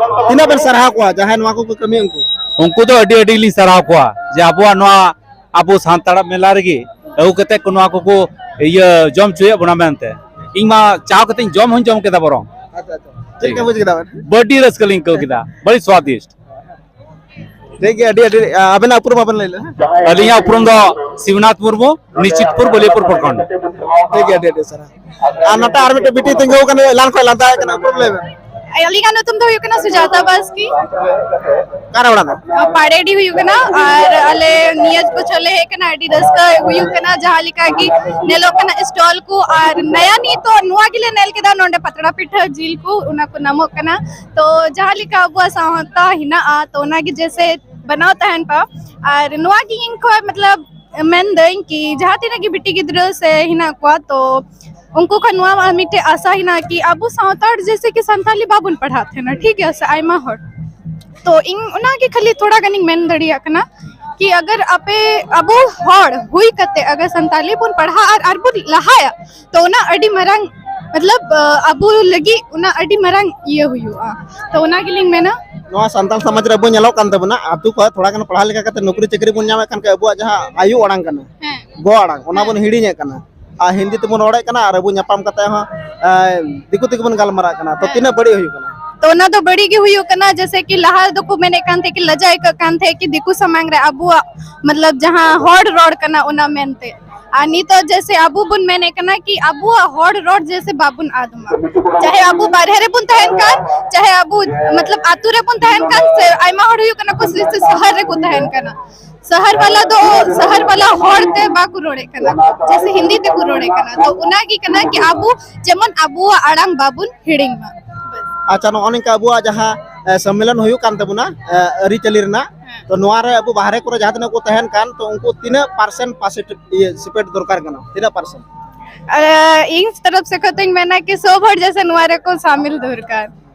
ᱛᱤᱱᱟᱹᱜ ᱵᱮᱱ ᱥᱟᱨᱦᱟᱣ ᱠᱚᱣᱟ ᱡᱟᱦᱟᱸᱭ ᱱᱚᱣᱟ ᱠᱚᱠᱚ ᱠᱟᱹᱢᱤᱭᱟ ᱩᱱᱠᱩ? ᱩᱱᱠᱩ ᱫᱚ ᱟᱹᱰᱤ ᱟᱹᱰᱤ ᱞᱤᱧ ᱥᱟᱨᱦᱟᱣ ᱠᱚᱣᱟ ᱡᱮ ᱟᱵᱚᱣᱟᱜ ᱱᱚᱣᱟ ᱟᱵᱚ ᱥᱟᱱᱛᱟᱲᱟᱜ ᱢᱮᱞᱟ ᱨᱮᱜᱮ ᱟᱹᱜᱩ ᱠᱟᱛᱮ ᱠᱚ ᱱᱚᱣᱟ ᱠᱚᱠᱚ ᱤᱭᱟᱹ ᱡᱚᱢ ᱦᱚᱪᱚᱭᱮᱫ ᱵᱚᱱᱟ ᱢᱮᱱᱛᱮ᱾ ᱤᱧ ᱢᱟ ᱪᱟᱣ ᱠᱟᱛᱮᱧ ᱡᱚᱢ ᱦᱚᱸᱧ ᱡᱚᱢ ᱠᱮᱫᱟ ᱵᱚᱨᱚᱝ᱾ ᱟᱪᱪᱷᱟ, ᱟᱪᱪᱷᱟ᱾ ᱪᱮᱫ ᱞᱮᱠᱟ ᱵᱩᱡᱽ ᱠᱮᱫᱟ ᱵᱮᱱ? ᱟᱹᱰᱤ ᱨᱟᱹᱥᱠᱟᱹ ᱞᱤᱧ ᱟᱹᱭᱠᱟᱹᱣ ᱠᱮᱫᱟ, ᱵᱟᱹᱲᱤ ᱥᱣᱟᱫᱤᱥᱴ᱾ ᱴᱷᱤᱠ ᱜᱮᱭᱟ, ᱟᱹᱰᱤ ᱟᱹᱰᱤ, ᱟ, ᱟᱵᱮᱱᱟᱜ ᱩᱯᱨᱩᱢ ᱟᱵᱮᱱ ᱞᱟᱹᱭ ᱞᱮ᱾ ᱟᱹᱞᱤᱧᱟᱜ ᱩᱯᱨᱩᱢ ᱫᱚ ᱥᱤᱵᱱᱟᱛᱷ ᱢᱩᱨᱢᱩ, ᱱᱤᱥᱪᱤᱛᱯᱩᱨ, ᱵᱟᱞᱤᱭᱟᱯᱩᱨ ᱯᱨᱚᱠᱷᱚᱸᱰ᱾ ᱴᱷᱤᱠ ᱜᱮᱭᱟ, ᱟᱹᱰᱤ ᱟᱹᱰᱤ ᱥᱟᱨᱦᱟᱣ᱾ ᱟᱨ ᱱᱚᱛᱮ ᱟᱨ ᱢᱤᱫᱴᱮᱱ ᱵᱤᱴᱤ ᱛᱤᱸᱜᱩ ᱟᱠᱟᱱᱟ, ᱮᱞᱟᱱ ᱠᱷᱚᱱ ᱞᱟᱸᱫᱟᱭᱮᱫ ᱠᱟᱱᱟ, ᱩᱯᱨᱩᱢ ᱞᱟᱹᱭ ᱵᱮᱱ᱾ ᱟᱹᱞᱤᱧᱟᱜ ᱧᱩᱛᱩᱢ ᱫᱚ ᱦᱩᱭᱩᱜ ᱠᱟᱱᱟ ᱥᱩᱡᱟᱛᱟ ᱵᱟᱥᱠᱤ᱾ ᱚᱠᱟᱨᱮ ᱚᱲᱟᱜ ᱫᱚ? ᱯᱟᱲᱮᱰᱤ ᱦᱩᱭᱩᱜ ᱠᱟᱱᱟ, ᱟᱨ ᱟᱞᱮ ᱱᱤᱭᱟᱹ ᱵᱚᱪᱷᱚᱨ ᱞᱮ ᱦᱮᱡ ᱠᱟᱱᱟ, ᱟᱹᱰᱤ ᱨᱟᱹᱥᱠᱟᱹ ᱦᱩᱭᱩᱜ ᱠᱟᱱᱟ, ᱡᱟᱦᱟᱸ ᱞᱮᱠᱟ ᱜᱮ ᱧᱮᱞᱚᱜ ᱠᱟᱱᱟ ᱥᱴᱚᱞ ᱠᱚ, ᱟᱨ ᱱᱟᱭᱟ ᱱᱤᱛᱚᱜ ᱱᱚᱣᱟ ᱜᱮᱞᱮ ᱧᱮᱞ ᱠᱮᱫᱟ, ᱱᱚᱰᱮ ᱯᱟᱛᱲᱟ ᱯᱤᱴᱷᱟᱹ, ᱡᱤᱞ ᱠᱚ, ᱚᱱᱟ ᱠᱚ ᱧᱟᱢᱚᱜ ᱠᱟᱱᱟ᱾ ᱛᱚ ᱡᱟᱦᱟᱸ ᱞᱮᱠᱟ ᱟᱵᱚᱣᱟᱜ ᱥᱟᱶᱛᱟ ᱦᱮᱱᱟᱜᱼᱟ, ᱛᱚ ᱚᱱᱟᱜᱮ ᱡᱮᱥᱮ ᱵᱮᱱᱟᱣ ᱛᱟᱦᱮᱱ ᱯᱟ᱾ ᱟᱨ ᱱᱚᱣᱟ ᱜᱮ ᱤᱧ ᱠᱷᱚᱡ ᱢᱚᱛᱞᱚᱵ ᱢᱮᱱᱫᱟᱹᱧ ᱠᱤ ᱡᱟᱦᱟᱸ ᱛᱤᱱᱟᱹᱜ ᱜᱮ ᱵᱤᱴᱤ ᱜᱤᱫᱽᱨᱟᱹ ᱥᱮ ᱦᱮᱱᱟᱜ ᱠᱚᱣᱟ, ᱛᱚ ᱩᱱᱠᱩ ᱠᱷᱚᱱ ᱱᱚᱣᱟ ᱢᱤᱫᱴᱮᱡ ᱟᱥᱟ ᱦᱮᱱᱟᱜᱼᱟ ᱠᱤ ᱟᱵᱚ ᱥᱟᱶᱛᱟᱲ ᱡᱮᱥᱮ ᱠᱤ ᱥᱟᱱᱛᱟᱞᱤ ᱵᱟᱵᱚᱱ ᱯᱟᱲᱦᱟᱜ ᱛᱟᱦᱮᱱᱟ, ᱴᱷᱤᱠ ᱜᱮᱭᱟ ᱥᱮ, ᱟᱭᱢᱟ ᱦᱚᱲ᱾ ᱛᱚ ᱤᱧ ᱚᱱᱟᱜᱮ ᱠᱷᱟᱹᱞᱤ ᱛᱷᱚᱲᱟ ᱜᱟᱱᱤᱧ ᱢᱮᱱ ᱫᱟᱲᱮᱭᱟᱜ ᱠᱟᱱᱟ ᱠᱤ ᱟᱜᱟᱨ ᱟᱯᱮ, ᱟᱵᱚ ᱦᱚᱲ ᱦᱩᱭ ᱠᱟᱛᱮ ᱟᱜᱟᱨ ᱥᱟᱱᱛᱟᱞᱤ ᱵᱚᱱ ᱯᱟᱲᱦᱟᱜᱼᱟ ᱟᱨ ᱟᱨᱵᱚᱱ ᱞᱟᱦᱟᱭᱟ, ᱛᱚ ᱚᱱᱟ ᱟᱹᱰᱤ ᱢᱟᱨᱟᱝ, ᱢᱚᱛᱞᱚᱵ, ᱟ, ᱟᱵᱚ ᱞᱟᱹᱜᱤᱫ ᱚᱱᱟ ᱟᱹᱰᱤ ᱢᱟᱨᱟᱝ ᱤᱭᱟᱹ ᱦᱩᱭᱩᱜᱼᱟ᱾ ᱛᱚ ᱚᱱᱟ ᱜᱮᱞᱤᱧ ᱢᱮᱱᱟ, ᱱᱚᱣᱟ ᱥᱟᱱᱛᱟᱲ ᱥᱚᱢᱟᱡᱽ ᱨᱮ ᱟᱵᱚ ᱧᱮᱞᱚᱜ ᱠᱟᱱ ᱛᱟᱵᱚᱱᱟ, ᱟᱛᱳ ᱠᱷᱚᱱ ᱛᱷᱚᱲᱟ ᱜᱟᱱ ᱯᱟᱲᱦᱟᱣ ᱞᱮᱠᱟ ᱠᱟᱛᱮ ᱱᱚᱠᱨᱤ ᱪᱟᱹᱠᱨᱤ ᱵᱚᱱ ᱧᱟᱢᱮᱫ ᱠᱟᱱ ᱠᱷᱟᱱ ᱟᱵᱚᱣᱟᱜ ᱡᱟᱦᱟᱸ ᱟᱭᱳ ᱟᱲᱟᱝ ᱠᱟᱱᱟ, ᱦᱮᱸ᱾ ᱜᱚ ᱟᱲᱟᱝ, ᱚᱱᱟ ᱵᱚᱱ ᱦᱤᱲᱤᱧᱮᱫ ᱠᱟᱱᱟ᱾ ᱟᱨ ᱦᱤᱱᱫᱤ ᱛᱮᱵᱚᱱ ᱨᱚᱲᱮᱫ ᱠᱟᱱᱟ ᱟᱨ ᱟᱵᱚ ᱧᱟᱯᱟᱢ ᱠᱟᱛᱮ ᱦᱚᱸ, ᱮ, ᱫᱤᱠᱩ ᱛᱮᱜᱮ ᱵᱚᱱ ᱜᱟᱞᱢᱟᱨᱟᱜ ᱠᱟᱱᱟ᱾ ᱛᱚ, ᱦᱮᱸ᱾ ᱛᱤᱱᱟᱹᱜ ᱵᱟᱹᱲᱤᱡ ᱦᱩᱭᱩᱜ ᱠᱟᱱᱟ? ᱛᱚ, ᱚᱱᱟ ᱫᱚ ᱵᱟᱹᱲᱤᱡ ᱜᱮ ᱦᱩᱭᱩᱜ ᱠᱟᱱᱟ᱾ ᱡᱮᱭᱥᱮ ᱠᱤ ᱞᱟᱦᱟ ᱫᱚᱠᱚ ᱢᱮᱱᱮᱫ ᱠᱟᱱ ᱛᱟᱦᱮᱸ ᱠᱤ ᱞᱟᱡᱟᱣ ᱟᱹᱭᱠᱟᱹᱜ ᱠᱟᱱ ᱛᱟᱦᱮᱸ ᱠᱤ ᱫᱤᱠᱩ ᱥᱟᱢᱟᱝ ᱨᱮ ᱟᱵᱚᱣᱟᱜ, ᱢᱚᱛᱞᱚᱵ, ᱡᱟᱦᱟᱸ ᱦᱚᱲ ᱨᱚᱲ ᱠᱟᱱᱟ ᱚᱱᱟ ᱢᱮᱱᱛᱮ᱾ ᱟᱨ ᱱᱤᱛᱚᱜ ᱡᱮᱭᱥᱮ ᱟᱵᱚ ᱵᱚᱱ ᱢᱮᱱᱮᱫ ᱠᱟᱱᱟ ᱠᱤ ᱟᱵᱚᱣᱟᱜ ᱦᱚᱲ ᱨᱚᱲ ᱡᱮᱭᱥᱮ ᱵᱟᱵᱚᱱ ᱟᱫ ᱢᱟ᱾ ᱪᱟᱦᱮ ᱟᱵᱚ ᱵᱟᱨᱦᱮ ᱨᱮᱵᱚᱱ ᱛᱟᱦᱮᱱ ᱠᱟᱱ, ᱪᱟᱦᱮ ᱟᱵᱚ, ᱢᱚᱛᱞᱚᱵ, ᱟᱛᱳ ᱨᱮᱵᱚᱱ ᱛᱟᱦᱮᱱ ᱠᱟᱱ, ᱥᱮ ᱟᱭᱢᱟ ᱦᱚᱲ ᱦᱩᱭᱩᱜ ᱠᱟᱱᱟ ᱠᱚ ᱥᱮ ᱥᱚᱦᱚᱨ ᱨᱮᱠᱚ ᱛᱟᱦᱮᱱ ᱠᱟᱱᱟ᱾ ᱥᱚᱦᱚᱨ ᱵᱟᱞᱟ ᱫᱚ ᱥᱚᱦᱚᱨ ᱵᱟᱞᱟ ᱦᱚᱲ ᱛᱮ ᱵᱟᱠᱚ ᱨᱚᱲᱮᱫ ᱠᱟᱱᱟ, ᱡᱮᱭᱥᱮ ᱦᱤᱱᱫᱤ ᱛᱮᱠᱚ ᱨᱚᱲᱮᱫ ᱠᱟᱱᱟ᱾ ᱛᱚ ᱚᱱᱟ ᱜᱮ ᱠᱟᱱᱟ ᱠᱤ ᱟᱵᱚ ᱡᱮᱢᱚᱱ ᱟᱵᱚᱣᱟᱜ ᱟᱲᱟᱝ ᱵᱟᱵᱚᱱ ᱦᱤᱲᱤᱧ ᱢᱟ᱾ ᱟᱪᱪᱷᱟ, ᱱᱚᱜᱼᱚ ᱱᱤᱝᱠᱟ ᱟᱵᱚᱣᱟᱜ ᱡᱟᱦᱟᱸ, ᱮ, ᱥᱚᱢᱢᱮᱞᱚᱱ ᱦᱩᱭᱩᱜ ᱠᱟᱱ ᱛᱟᱵᱚᱱᱟ, ᱮ, ᱟᱹᱨᱤᱪᱟᱹᱞᱤ ᱨᱮᱱᱟᱜ, ᱦᱮᱸ᱾ ᱛᱚ ᱱᱚᱣᱟ ᱨᱮ ᱟᱵᱚ ᱵᱟᱦᱨᱮ ᱠᱚᱨᱮ ᱡᱟᱦᱟᱸ ᱛᱤᱱᱟᱹᱜ ᱠᱚ ᱛᱟᱦᱮᱱ ᱠᱟᱱ, ᱛᱚ ᱩᱱᱠᱩ ᱛᱤᱱᱟᱹᱜ percent participate, ᱤᱭᱟᱹ, participate ᱫᱚᱨᱠᱟᱨ ᱠᱟᱱᱟ? ᱛᱤᱱᱟᱹᱜ percent? ᱟᱨ ᱤᱧ ᱛᱚᱨᱚᱯ ᱥᱮ ᱠᱷᱚᱱ ᱫᱚᱧ ᱢᱮᱱᱟ ᱠᱤ ᱥᱚᱵ ᱦᱚᱲ ᱡᱮᱭᱥᱮ ᱱᱚᱣᱟ ᱨᱮᱠᱚ ᱥᱟᱢᱤᱞ ᱫᱚᱨᱠᱟᱨ᱾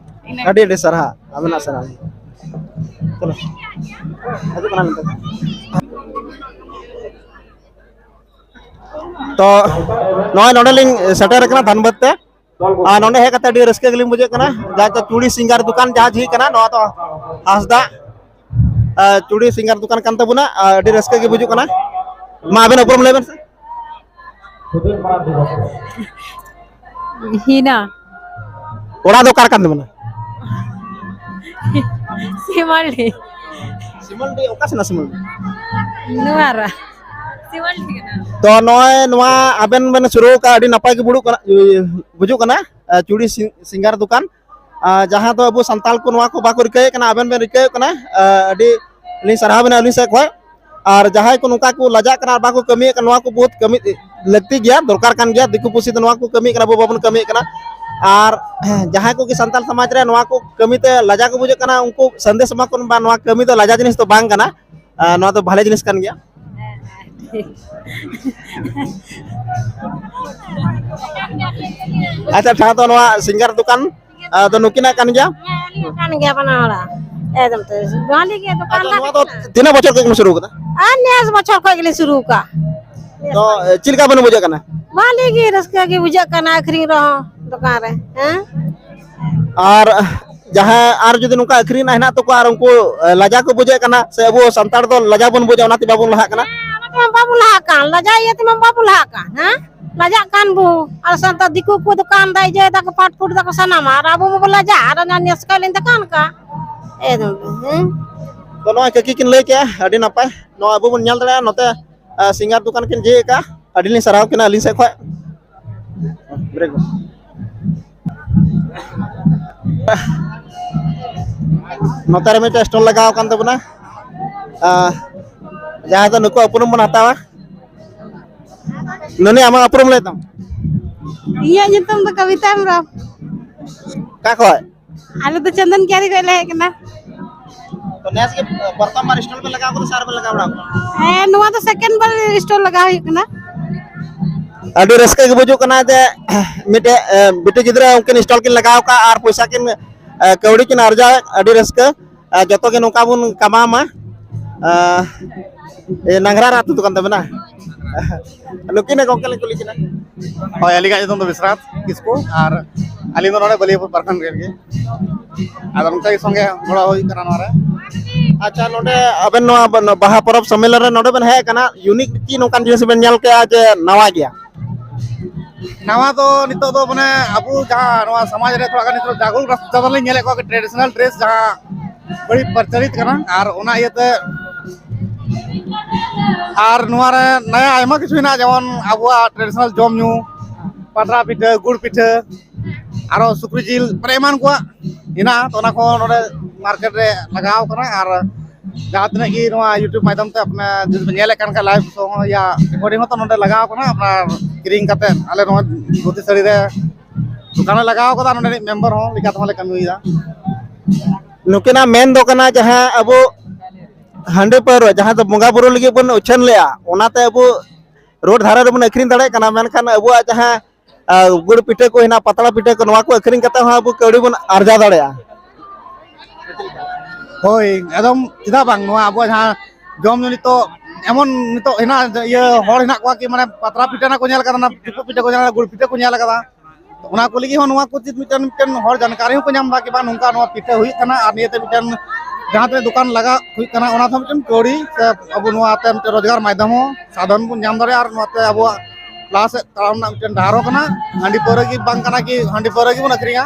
ᱤᱱᱟᱹ ᱟᱹᱰᱤ ᱟᱹᱰᱤ ᱥᱟᱨᱦᱟᱣ, ᱟᱵᱮᱱᱟᱜ ᱥᱟᱨᱦᱟᱣ᱾ ᱪᱚᱞᱚ, ᱦᱤᱡᱩᱜ ᱠᱟᱱᱟ ᱱᱤᱛᱚᱜ᱾ ᱛᱚ ᱱᱚᱜᱼᱚᱭ ᱱᱚᱰᱮ ᱞᱤᱧ ᱥᱮᱴᱮᱨ ᱟᱠᱟᱱᱟ ᱫᱷᱟᱱᱵᱟᱫᱽ ᱛᱮ᱾ ᱟᱨ ᱱᱚᱰᱮ ᱦᱮᱡ ᱠᱟᱛᱮ ᱟᱹᱰᱤ ᱨᱟᱹᱥᱠᱟᱹ ᱜᱮᱞᱤᱧ ᱵᱩᱡᱷᱟᱹᱜ ᱠᱟᱱᱟ᱾ ᱡᱟᱦᱟᱸ ᱫᱚ ᱪᱩᱲᱤ ᱥᱤᱝᱜᱟᱨ ᱫᱚᱠᱟᱱ ᱡᱟᱦᱟᱸ ᱡᱷᱤᱡ ᱠᱟᱱᱟ, ᱱᱚᱣᱟ ᱫᱚ ᱦᱟᱸᱥᱫᱟ, ᱟᱨ ᱪᱩᱲᱤ ᱥᱤᱝᱜᱟᱨ ᱫᱚᱠᱟᱱ ᱠᱟᱱ ᱛᱟᱵᱚᱱᱟ᱾ ᱟᱨ ᱟᱹᱰᱤ ᱨᱟᱹᱥᱠᱟᱹ ᱜᱮ ᱵᱩᱡᱩᱜ ᱠᱟᱱᱟ᱾ ᱢᱟ ᱟᱵᱮᱱ ᱩᱯᱨᱩᱢ ᱞᱟᱹᱭ ᱵᱮᱱ ᱥᱮ᱾ ᱦᱤᱱᱟ᱾ ᱚᱲᱟᱜ ᱫᱚ ᱚᱠᱟ ᱨᱮ ᱠᱟᱱ ᱛᱟᱵᱚᱱᱟ? ᱥᱤᱢᱟᱞᱰᱤ᱾ ᱥᱤᱢᱟᱞᱰᱤ, ᱚᱠᱟ ᱥᱮᱱᱟᱜ ᱥᱤᱢᱟᱞᱰᱤ? ᱱᱚᱣᱟ ᱨᱟ᱾ ᱥᱤᱢᱟᱞᱰᱤ ᱠᱟᱱᱟ᱾ ᱛᱚ ᱱᱚᱜᱼᱚᱭ ᱱᱚᱣᱟ ᱟᱵᱮᱱ ᱵᱮᱱ ᱥᱩᱨᱩ ᱟᱠᱟᱫ, ᱟᱹᱰᱤ ᱱᱟᱯᱟᱭ ᱜᱮ ᱵᱩᱲᱩᱜ ᱠᱟᱱᱟ, ᱵᱩᱡᱩᱜ ᱠᱟᱱᱟ, ᱟᱨ ᱪᱩᱲᱤ ᱥᱤ-, ᱥᱤᱝᱜᱟᱨ ᱫᱚᱠᱟᱱ, ᱟᱨ ᱡᱟᱦᱟᱸ ᱫᱚ ᱟᱵᱚ ᱥᱟᱱᱛᱟᱲ ᱠᱚ ᱱᱚᱣᱟ ᱠᱚ ᱵᱟᱠᱚ ᱨᱤᱠᱟᱹᱭᱮᱫ ᱠᱟᱱᱟ, ᱟᱵᱮᱱ ᱵᱮᱱ ᱨᱤᱠᱟᱹᱭᱮᱫ ᱠᱟᱱᱟ, ᱟᱨ ᱟᱹᱰᱤ ᱞᱤᱧ ᱥᱟᱨᱦᱟᱣ ᱵᱮᱱᱟ ᱟᱹᱞᱤᱧ ᱥᱮᱫ ᱠᱷᱚᱱ᱾ ᱟᱨ ᱡᱟᱦᱟᱸᱭ ᱠᱚ ᱱᱚᱝᱠᱟ ᱠᱚ ᱞᱟᱡᱟᱜ ᱠᱟᱱᱟ ᱟᱨ ᱵᱟᱠᱚ ᱠᱟᱹᱢᱤᱭᱮᱫ ᱠᱟᱱᱟ, ᱱᱚᱣᱟ ᱠᱚ ᱵᱚᱦᱩᱛ ᱠᱟᱹᱢᱤ ᱞᱟᱹᱠᱛᱤ ᱜᱮᱭᱟ, ᱫᱚᱨᱠᱟᱨ ᱠᱟᱱ ᱜᱮᱭᱟ᱾ ᱫᱤᱠᱩ ᱯᱩᱥᱤ ᱫᱚ ᱱᱚᱣᱟ ᱠᱚ ᱠᱟᱹᱢᱤᱭᱮᱫ ᱠᱟᱱᱟ, ᱟᱵᱚ ᱵᱟᱵᱚᱱ ᱠᱟᱹᱢᱤᱭᱮᱫ ᱠᱟᱱᱟ᱾ ᱟᱨ ᱡᱟᱦᱟᱸᱭ ᱠᱚᱜᱮ ᱥᱟᱱᱛᱟᱲ ᱥᱚᱢᱟᱡᱽ ᱨᱮ ᱱᱚᱣᱟ ᱠᱚ ᱠᱟᱹᱢᱤᱛᱮ ᱞᱟᱡᱟᱣ ᱠᱚ ᱵᱩᱡᱷᱟᱹᱜ ᱠᱟᱱᱟ, ᱩᱱᱠᱩ ᱥᱟᱸᱫᱮᱥ ᱮᱢᱟ ᱠᱚ ᱵᱟ, ᱱᱚᱣᱟ ᱠᱟᱹᱢᱤ ᱫᱚ ᱞᱟᱡᱟᱣ ᱡᱤᱱᱤᱥ ᱫᱚ ᱵᱟᱝ ᱠᱟᱱᱟ᱾ ᱟᱨ ᱱᱚᱣᱟ ᱫᱚ ᱵᱷᱟᱞᱮ ᱡᱤᱱᱤᱥ ᱠᱟᱱ ᱜᱮᱭᱟ᱾ ᱟᱪᱪᱷᱟ, ᱴᱷᱟᱶ ᱫᱚ ᱱᱚᱣᱟ ᱥᱤᱝᱜᱟᱨ ᱫᱚᱠᱟᱱ, ᱟᱫᱚ ᱱᱩᱠᱤᱱᱟᱜ ᱠᱟᱱ ᱜᱮᱭᱟ? ᱦᱮᱸ, ᱟᱹᱞᱤᱧᱟᱜ ᱠᱟᱱ ᱜᱮᱭᱟ ᱵᱟᱱᱟ ᱦᱚᱲᱟᱜ᱾ ᱮᱠᱫᱚᱢ ᱛᱮ ᱵᱷᱟᱞᱤ ᱜᱮ ᱫᱚᱠᱟᱱ ᱟᱫᱚ ᱫᱟᱨ ᱱᱚᱣᱟ ᱫᱚ ᱠᱟᱱᱟ᱾ ᱛᱤᱱᱟᱹᱜ ᱵᱚᱪᱷᱚᱨ ᱠᱷᱚᱱ ᱵᱤᱱ ᱥᱩᱨᱩ ᱠᱟᱫᱟ? ᱟᱨ ᱱᱮᱥ ᱵᱚᱪᱷᱚᱨ ᱠᱷᱚᱱ ᱜᱮᱞᱤᱧ ᱥᱩᱨᱩ ᱠᱟᱜᱼᱟ᱾ ᱛᱚ, ᱪᱮᱫ ᱞᱮᱠᱟ ᱵᱮᱱ ᱵᱩᱡᱷᱟᱹᱜ ᱠᱟᱱᱟ? ᱵᱷᱟᱞᱤ ᱜᱮ, ᱨᱟᱹᱥᱠᱟᱹ ᱜᱮ ᱵᱩᱡᱷᱟᱹᱜ ᱠᱟᱱᱟ ᱟᱹᱠᱷᱨᱤᱧ ᱨᱮᱦᱚᱸ ᱫᱚᱠᱟᱱ ᱨᱮ, ᱦᱮᱸ᱾ ᱟᱨ ᱡᱟᱦᱟᱸ ᱟᱨ ᱡᱩᱫᱤ ᱱᱚᱝᱠᱟ ᱟᱹᱠᱷᱨᱤᱧ ᱨᱮᱱᱟᱜ ᱦᱮᱱᱟᱜ ᱛᱟᱠᱚᱣᱟ ᱟᱨ ᱩᱱᱠᱩ, ᱮ, ᱞᱟᱡᱟ ᱠᱚ ᱵᱩᱡᱮᱫ ᱠᱟᱱᱟ, ᱥᱮ ᱟᱵᱚ ᱥᱟᱱᱛᱟᱲ ᱫᱚ ᱞᱟᱡᱟ ᱵᱚᱱ ᱵᱩᱡᱟ, ᱚᱱᱟᱛᱮ ᱵᱟᱵᱚᱱ ᱞᱟᱦᱟᱜ ᱠᱟᱱᱟ᱾ ᱦᱮᱸ, ᱚᱱᱟ ᱛᱮᱢᱟ ᱵᱟᱵᱚᱱ ᱞᱟᱦᱟᱜ ᱠᱟᱱ, ᱞᱟᱡᱟ ᱤᱭᱟᱹ ᱛᱮᱢᱟ ᱵᱟᱵᱚᱱ ᱞᱟᱦᱟᱜ ᱠᱟᱱ, ᱦᱮᱸ? ᱞᱟᱡᱟᱜ ᱠᱟᱱ ᱵᱚ᱾ ᱟᱨ ᱥᱟᱱᱛᱟᱲ ᱫᱤᱠᱩ ᱠᱚ ᱫᱚᱠᱟᱱ ᱫᱟ, ᱤᱭᱟᱹᱭ ᱫᱟᱠᱚ, ᱯᱟᱴ ᱯᱷᱩᱴ ᱫᱟᱠᱚ ᱥᱟᱱᱟᱢᱟ, ᱟᱨ ᱟᱵᱚ ᱢᱟᱵᱚ ᱞᱟᱡᱟᱜ, ᱟᱨ ᱚᱱᱟ ᱱᱮᱥᱠᱟ ᱞᱮᱱ ᱫᱚᱠᱟᱱ ᱠᱟ᱾ ᱮᱠᱫᱚᱢ, ᱦᱮᱸ᱾ ᱛᱚ, ᱱᱚᱣᱟ ᱠᱟᱹᱠᱤ ᱠᱤᱱ ᱞᱟᱹᱭ ᱠᱮᱜᱼᱟ, ᱟᱹᱰᱤ ᱱᱟᱯᱟᱭ᱾ ᱱᱚᱣᱟ ᱟᱵᱚ ᱵᱚᱱ ᱧᱮᱞ ᱫᱟᱲᱮᱭᱟᱜᱼᱟ, ᱱᱚᱛᱮ, ᱟ, ᱥᱤᱝᱜᱟᱨ ᱫᱚᱠᱟᱱ ᱠᱤᱱ ᱡᱷᱤᱡ ᱟᱠᱟᱫᱼᱟ᱾ ᱟᱹᱰᱤ ᱞᱤᱧ ᱥᱟᱨᱦᱟᱣ ᱠᱤᱱᱟ ᱟᱹᱞᱤᱧ ᱥᱮᱫ ᱠᱷᱚᱱ᱾ ᱱᱚᱛᱮ ᱨᱮ ᱢᱤᱫᱴᱮᱱ ᱥᱴᱚᱞ ᱞᱟᱜᱟᱣ ᱟᱠᱟᱱ ᱛᱟᱵᱚᱱᱟ, ᱟ, ᱡᱟᱦᱟᱸ ᱫᱚ ᱱᱩᱠᱩ ᱩᱯᱨᱩᱢ ᱵᱚᱱ ᱦᱟᱛᱟᱣᱟ᱾ ᱱᱩᱱᱤ, ᱟᱢᱟᱜ ᱩᱯᱨᱩᱢ ᱞᱟᱹᱭ ᱛᱟᱢ? ᱤᱧᱟᱹᱜ ᱧᱩᱛᱩᱢ ᱫᱚ ᱠᱚᱵᱤᱛᱟ ᱦᱮᱢᱵᱨᱚᱢ᱾ ᱚᱠᱟ ᱠᱷᱚᱡ? ᱟᱞᱮ ᱫᱚ ᱪᱚᱱᱫᱚᱱ ᱠᱤᱭᱟᱨᱤ ᱠᱷᱚᱡ ᱞᱮ ᱦᱮᱡ ᱠᱟᱱᱟ᱾ ᱛᱚ, ᱱᱮᱥ ᱜᱮ ᱯᱨᱚᱛᱷᱚᱢ ᱵᱟᱨ ᱥᱴᱚᱞ ᱯᱮ ᱞᱟᱜᱟᱣ ᱠᱟᱫᱟ ᱥᱮ ᱟᱨ ᱯᱮ ᱞᱟᱜᱟᱣ ᱵᱟᱲᱟ ᱟᱠᱟᱫᱟ? ᱦᱮᱸ, ᱱᱚᱣᱟ ᱫᱚ ᱥᱮᱠᱮᱱᱰ ᱵᱟᱨ ᱥᱴᱚᱞ ᱞᱟᱜᱟᱣ ᱦᱩᱭᱩᱜ ᱠᱟᱱᱟ᱾ ᱟᱹᱰᱤ ᱨᱟᱹᱥᱠᱟᱹ ᱜᱮ ᱵᱩᱡᱩᱜ ᱠᱟᱱᱟ ᱡᱮ ᱢᱤᱫᱴᱮᱡ, ᱮ, ᱵᱤᱴᱤ ᱜᱤᱫᱽᱨᱟᱹ ᱩᱱᱠᱤᱱ ᱥᱴᱚᱞ ᱠᱤᱱ ᱞᱟᱜᱟᱣ ᱠᱟᱜᱼᱟ ᱟᱨ ᱯᱚᱭᱥᱟ ᱠᱤᱱ, ᱮ, ᱠᱟᱹᱣᱰᱤ ᱠᱤᱱ ᱟᱨᱡᱟᱣᱮᱫ, ᱟᱹᱰᱤ ᱨᱟᱹᱥᱠᱟᱹ᱾ ᱟᱨ ᱡᱚᱛᱚ ᱜᱮ ᱱᱚᱝᱠᱟ ᱵᱚᱱ ᱠᱟᱢᱟᱣ ᱢᱟ᱾ ᱟᱨ, ᱮ, ᱱᱟᱝᱜᱽᱨᱟ ᱨᱮ ᱟᱹᱛᱩ ᱫᱚ ᱠᱟᱱ ᱛᱟᱵᱮᱱᱟ᱾ ᱱᱩᱠᱤᱱ ᱜᱚᱝᱠᱮ ᱞᱤᱧ ᱠᱩᱞᱤ ᱠᱤᱱᱟ᱾ ᱦᱳᱭ, ᱟᱹᱞᱤᱧᱟᱜ ᱧᱩᱛᱩᱢ ᱫᱚ ᱵᱤᱥᱨᱟᱛ ᱠᱤᱥᱠᱩ ᱟᱨ ᱟᱹᱞᱤᱧ ᱫᱚ ᱱᱚᱰᱮ ᱵᱟᱹᱞᱤᱭᱟᱹᱯᱩᱨ ᱯᱟᱨᱠᱷᱟᱱ ᱨᱮᱱ ᱜᱮ᱾ ᱟᱫᱚ ᱱᱚᱝᱠᱟ ᱜᱮ ᱥᱚᱸᱜᱮ ᱜᱚᱲᱚ ᱦᱩᱭ ᱠᱟᱱᱟ ᱱᱚᱣᱟ ᱨᱮ᱾ ᱟᱪᱪᱷᱟ, ᱱᱚᱰᱮ ᱟᱵᱮᱱ ᱱᱚᱣᱟ ᱵᱟ-, ᱵᱟᱦᱟ ᱯᱚᱨᱚᱵᱽ ᱥᱚᱢᱢᱮᱞᱚᱱ ᱨᱮ ᱱᱚᱰᱮ ᱵᱮᱱ ᱦᱮᱡ ᱟᱠᱟᱱᱟ, ᱤᱭᱩᱱᱤᱠ ᱪᱮᱫ ᱱᱚᱝᱠᱟᱱ ᱡᱤᱱᱤᱥ ᱵᱮᱱ ᱧᱮᱞ ᱠᱮᱜᱼᱟ ᱡᱮ ᱱᱟᱣᱟ ᱜᱮᱭᱟ? ᱱᱟᱣᱟ ᱫᱚ ᱱᱤᱛᱚᱜ ᱫᱚ ᱢᱟᱱᱮ ᱟᱵᱚ ᱡᱟᱦᱟᱸ ᱱᱚᱣᱟ ᱥᱚᱢᱟᱡᱽ ᱨᱮ ᱛᱷᱚᱲᱟ ᱜᱟᱱ ᱱᱤᱛᱚᱜ ᱡᱟᱜᱽᱨᱩᱠ ᱨᱟᱥᱛᱟ ᱫᱚ ᱞᱤᱧ ᱧᱮᱞᱮᱫ ᱠᱚᱣᱟ ᱠᱤ traditional dress ᱡᱟᱦᱟᱸ ᱵᱟᱹᱲᱤᱡ ᱯᱨᱚᱪᱚᱞᱤᱛ ᱠᱟᱱᱟ, ᱟᱨ ᱚᱱᱟ ᱤᱭᱟᱹᱛᱮ ᱟᱨ ᱱᱚᱣᱟ ᱨᱮ ᱱᱟᱭᱟ ᱟᱭᱢᱟ ᱠᱤᱪᱷᱩ ᱦᱮᱱᱟᱜᱼᱟ, ᱡᱮᱢᱚᱱ ᱟᱵᱚᱣᱟᱜ traditional ᱡᱚᱢ ᱧᱩ, ᱯᱟᱛᱲᱟ ᱯᱤᱴᱷᱟᱹ, ᱜᱩᱲ ᱯᱤᱴᱷᱟᱹ, ᱟᱨᱚ ᱥᱩᱠᱨᱤ ᱡᱤᱞ, ᱢᱟᱱᱮ ᱮᱢᱟᱱ ᱠᱚᱣᱟᱜ ᱦᱮᱱᱟᱜᱼᱟ᱾ ᱛᱚ, ᱚᱱᱟ ᱠᱚ ᱱᱚᱰᱮ ᱢᱟᱨᱠᱮᱴ ᱨᱮ ᱞᱟᱜᱟᱣ ᱠᱟᱱᱟ᱾ ᱟᱨ ᱡᱟᱦᱟᱸ ᱛᱤᱱᱟᱹᱜ ᱜᱮ ᱱᱚᱣᱟ YouTube ᱢᱟᱫᱽᱫᱷᱚᱢ ᱛᱮ ᱟᱯᱱᱟᱨ ᱡᱩᱫᱤ ᱯᱮ ᱧᱮᱞᱮᱫ ᱠᱟᱱ ᱠᱷᱟᱱ, live show ᱦᱚᱸ ᱭᱟ recording ᱦᱚᱸ ᱛᱚ ᱱᱚᱰᱮ ᱞᱟᱜᱟᱣ ᱠᱟᱱᱟ, ᱟᱯᱱᱟᱨ ᱠᱤᱨᱤᱧ ᱠᱟᱛᱮ ᱟᱞᱮ ᱱᱚᱣᱟ ᱫᱷᱩᱛᱤ ᱥᱟᱹᱲᱤ ᱨᱮ ᱫᱚᱠᱟᱱ ᱞᱮ ᱞᱟᱜᱟᱣ ᱠᱟᱫᱟ, ᱱᱚᱰᱮ ᱨᱤᱱᱤᱡ ᱢᱮᱢᱵᱟᱨ ᱦᱚᱸ ᱞᱮᱠᱟ ᱛᱮᱦᱚᱸ ᱞᱮ ᱠᱟᱹᱢᱤᱭᱮᱫᱟ᱾ ᱱᱩᱠᱤᱱᱟᱜ ᱢᱮᱱ ᱫᱚ ᱠᱟᱱᱟ, ᱡᱟᱦᱟᱸ ᱟᱵᱚ ᱦᱟᱺᱰᱤ ᱯᱟᱹᱣᱨᱟᱹ, ᱡᱟᱦᱟᱸ ᱫᱚ ᱵᱚᱸᱜᱟ ᱵᱩᱨᱩ ᱞᱟᱹᱜᱤᱫ ᱵᱚᱱ ᱩᱪᱷᱟᱹᱱ ᱞᱮᱜᱼᱟ, ᱚᱱᱟᱛᱮ ᱟᱵᱚ ᱨᱳᱰ ᱫᱷᱟᱨᱮ ᱨᱮᱵᱚᱱ ᱟᱹᱠᱷᱨᱤᱧ ᱫᱟᱲᱮᱭᱟᱜ ᱠᱟᱱᱟ, ᱢᱮᱱᱠᱷᱟᱱ ᱟᱵᱚᱣᱟᱜ ᱡᱟᱦᱟᱸ, ᱟᱨ ᱜᱩᱲ ᱯᱤᱴᱷᱟᱹ ᱠᱚ ᱦᱮᱱᱟᱜ, ᱯᱟᱛᱲᱟ ᱯᱤᱴᱷᱟᱹ ᱠᱚ, ᱱᱚᱣᱟ ᱠᱚ ᱟᱹᱠᱷᱨᱤᱧ ᱠᱟᱛᱮ ᱦᱚᱸ ᱟᱵᱚ ᱠᱟᱹᱣᱰᱤ ᱵᱚᱱ ᱟᱨᱡᱟᱣ ᱫᱟᱲᱮᱭᱟᱜᱼᱟ᱾ ᱦᱳᱭ, ᱮᱠᱫᱚᱢ, ᱪᱮᱫᱟᱜ ᱵᱟᱝ? ᱱᱚᱣᱟ ᱟᱵᱚᱣᱟᱜ ᱡᱟᱦᱟᱸ ᱡᱚᱢ ᱧᱩ ᱱᱤᱛᱚᱜ ᱮᱢᱚᱱ ᱱᱤᱛᱚᱜ ᱦᱮᱱᱟᱜ, ᱤᱭᱟᱹ, ᱦᱚᱲ ᱦᱮᱱᱟᱜ ᱠᱚᱣᱟ ᱠᱤ, ᱢᱟᱱᱮ, ᱯᱟᱛᱲᱟ ᱯᱤᱴᱷᱟᱹ ᱱᱟᱜ ᱠᱚ ᱧᱮᱞ ᱠᱟᱫᱟ, ᱚᱱᱟ ᱪᱩᱯᱩᱜ ᱯᱤᱴᱷᱟᱹ ᱠᱚ ᱧᱮᱞ ᱠᱟᱫᱟ, ᱜᱩᱲ ᱯᱤᱴᱷᱟᱹ ᱠᱚ ᱧᱮᱞ ᱠᱟᱫᱟ, ᱚᱱᱟ ᱠᱚ ᱞᱟᱹᱜᱤᱫ ᱦᱚᱸ ᱱᱚᱣᱟ ᱠᱚ ᱪᱮᱫ ᱢᱤᱫᱴᱮᱱ ᱢᱤᱫᱴᱮᱱ ᱦᱚᱲ ᱡᱟᱱᱠᱟᱨᱤ ᱦᱚᱸᱠᱚ ᱧᱟᱢ ᱮᱫᱟ ᱠᱤ ᱵᱟᱝ ᱱᱚᱝᱠᱟ ᱱᱚᱣᱟ ᱯᱤᱴᱷᱟᱹ ᱦᱩᱭᱩᱜ ᱠᱟᱱᱟ ᱟᱨ ᱱᱤᱭᱟᱹᱛᱮ ᱢᱤᱫᱴᱮᱱ ᱡᱟᱦᱟᱸ ᱛᱤᱱᱟᱹᱜ ᱫᱚᱠᱟᱱ ᱞᱟᱜᱟᱣ ᱦᱩᱭᱩᱜ ᱠᱟᱱᱟ ᱚᱱᱟ ᱛᱮᱦᱚᱸ ᱢᱤᱫᱴᱮᱱ ᱠᱟᱹᱣᱰᱤ ᱥᱮ ᱟᱵᱚ ᱱᱚᱣᱟ ᱛᱮ ᱢᱤᱫᱴᱮᱱ ᱨᱳᱡᱽᱜᱟᱨ ᱢᱟᱫᱽᱫᱷᱚᱢ ᱦᱚᱸ ᱥᱟᱫᱷᱚᱱ ᱵᱚᱱ ᱧᱟᱢ ᱫᱟᱲᱮᱭᱟᱜᱼᱟ ᱟᱨ ᱱᱚᱣᱟᱛᱮ ᱟᱵᱚᱣᱟᱜ ᱞᱟᱦᱟ ᱥᱮᱫ ᱛᱟᱲᱟᱢ ᱨᱮᱱᱟᱜ ᱢᱤᱫᱴᱮᱱ ᱰᱟᱦᱟᱨ ᱦᱚᱸ ᱠᱟᱱᱟ᱾ ᱦᱟᱺᱰᱤ ᱯᱟᱹᱣᱨᱟᱹ ᱜᱮ ᱵᱟᱝ ᱠᱟᱱᱟ ᱠᱤ ᱦᱟᱺᱰᱤ ᱯᱟᱹᱣᱨᱟᱹ ᱜᱮᱵᱚᱱ ᱟᱹᱠᱷᱨᱤᱧᱟ,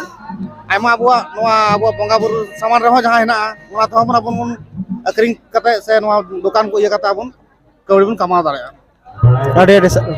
ᱟᱭᱢᱟ ᱟᱵᱚᱣᱟᱜ ᱱᱚᱣᱟ ᱟᱵᱚᱣᱟᱜ ᱵᱚᱸᱜᱟ ᱵᱩᱨᱩ ᱥᱟᱢᱟᱱ ᱨᱮᱦᱚᱸ ᱡᱟᱦᱟᱸ ᱦᱮᱱᱟᱜᱼᱟ ᱚᱱᱟ ᱛᱮᱦᱚᱸ ᱵᱚᱱ ᱟᱵᱚ ᱵᱚᱱ ᱟᱹᱠᱷᱨᱤᱧ ᱠᱟᱛᱮ ᱥᱮ ᱱᱚᱣᱟ ᱫᱚᱠᱟᱱ ᱠᱚ ᱤᱭᱟᱹ ᱠᱟᱛᱮ ᱟᱵᱚ ᱠᱟᱹᱣᱰᱤ ᱵᱚᱱ ᱠᱟᱢᱟᱣ ᱫᱟᱲᱮᱭᱟᱜᱼᱟ᱾ ᱟᱹᱰᱤ ᱟᱹᱰᱤ ᱥᱟᱨᱦᱟᱣ᱾